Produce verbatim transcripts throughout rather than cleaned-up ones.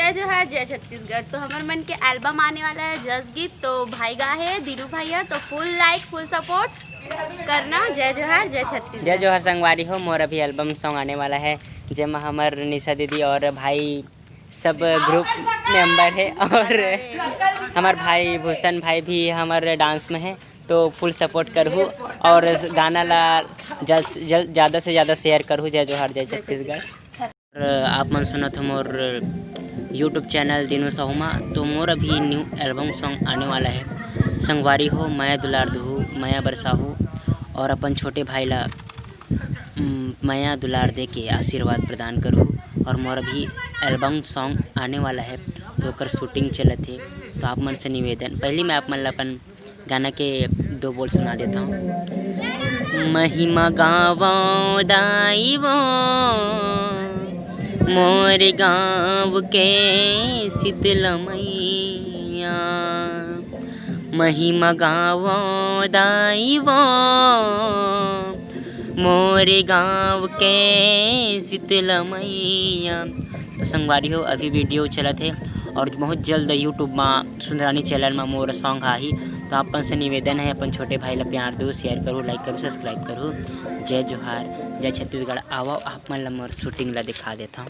जय जोहार, जय छत्तीसगढ़। तो हमर मन के एल्बम आने वाला है जस गीत, तो भाई गा है दीनू भैया, तो फुल लाइक, फुल सपोर्ट करना। जय जोहार, जय छत्तीसगढ़। जय जोहार संगवारी हो, मोर अभी एल्बम सॉन्ग आने वाला है, जेमा हमर निशा दीदी और भाई सब ग्रुप मेंबर है और हमर भाई भूषण भाई भी हमर डांस में है, तो फुल सपोर्ट करहू और गाना ला जल, जल, ज़्यादा से ज़्यादा शेयर करहू। जय जोहार, जय छत्तीसगढ़। और आप मन सुनत हो मोर यूट्यूब चैनल दीनू साहू मा, तो मोर अभी न्यू एल्बम सॉन्ग आने वाला है। संगवारी हो, मया दुलार दुहू, मया बरसाहू और अपन छोटे भाई ला, उम, मया दुलार दे के आशीर्वाद प्रदान करहू। और मोर अभी एल्बम सॉन्ग आने वाला है, तो ओकर शूटिंग चलत हे। तो आप मन से निवेदन, पहली मैं आप मन ला अपन गाना के दो बोल सुना देता हूँ। महिमा गावो दाई वो, मोर गाँव के शीतला मैया। महिमा गावो दाई वो, मोर गाँव के शीतला मैया। तो संगवारी हो, अभी वीडियो चलत हे और बहुत जल्द YouTube मा सुंदरानी चैनल मा मोर सॉन्ग आही। तो आप मन से निवेदन है, अपन छोटे भाई ला प्यार दो, शेयर करो, लाइक करो, सब्सक्राइब करो। जय जोहार, जय छत्तीसगढ़। आवो, आप मन ला मोर शूटिंग ला दिखा देता हूँ।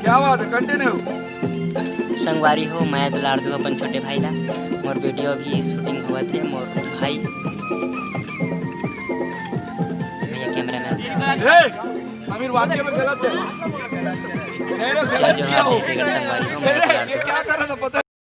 क्या बात है, कंटिन्यू। संगवारी हो, मैं दुलार दू अपन छोटे भाई ला। मोर वीडियो अभी शूटिंग हुआ थे, मोर भाई, भैया कैमरामैन। ए, समीर वाक्य में गलत है। नहीं, नहीं, जय गलत जोहार, किया हो। छत्तीसगढ़ संगवारी हो, मैं अरे, दुलार ये दू। क्या कर रहा था, पता